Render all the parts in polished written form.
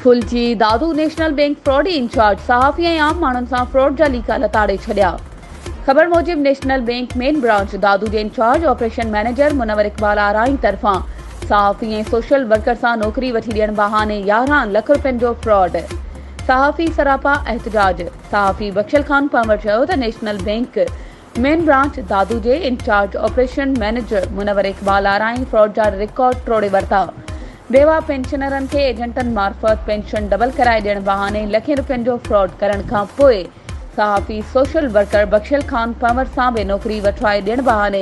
Phulji Dadu national bank فراڊي in charge صحافي ۽ عام ماڻهن سان فراڊ جا ليڪا لتاڙي ڇڏيا. خبر موجب national bank main branch Dadu جي incharge operation manager Munawar Iqbal Arain طرفان صحافي ۽ سوشل ورڪر سان نوڪري وٺي ڏيڻ بهاني 11 لک رپين جو فراڊ صحافي سراپا احتجاج صحافي بخشل خان پنهور چيو ته national bank main branch Dadu جي incharge operation manager Munawar Iqbal Arain fraud جا رڪارڊ ٽوڙي ورتا. بيواهه پينشنرن کي ايجنٽن معرفت پينشن ڊبل ڪرائي ڏيڻ بهاني لکين رپين جو فراڊ ڪرڻ کان پوء صحافي سوشل ورڪر بخشل خان پنهور سان به نوڪري وٺرائي ڏيڻ بهاني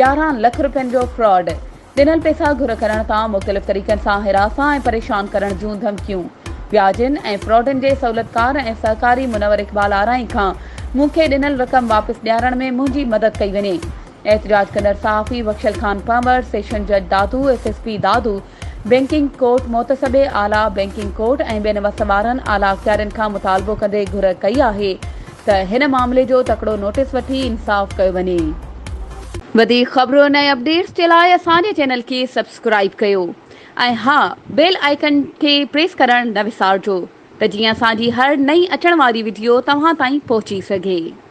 11 لک رپين جو فراڊ ڏنل پئسا گهر ڪرڻ تان مختلف طريقن سان هراسان ۽ پريشان ڪرڻ جون ڌمڪيون، وياجين ۽ فراڊن جي سهولتڪار ۽ سهڪاري منور اقبال آرائين کان مون کي ڏنل رقم واپس ڏيارڻ ۾ منهنجي مدد ڪئي وڃي. احتجاج ڪندڙ صحافي بخشل خان پنهور، سيشن جج Dadu, S S P Dadu, banking court محتسب اعليٰ بينڪنگ ڪورٽ ۽ ٻين وس وارن اعليٰ اختيارين کان مطالبو ڪندي گهر ڪئي آهي ته هن معاملي جو تڪڙو نوٽيس وٺي انصاف ڪيو وڃي. وڌيڪ خبرن ۽ اپڊيٽس جي لاء اسان جي چينل کي سبسڪرائيب ڪيو ۽ ها بيل آئيڪن کي پريس ڪرڻ نه وسارجو ته جيئن اسان جي هر نئين اچڻ واري وڊيو توهان تائين پهچي سگهي.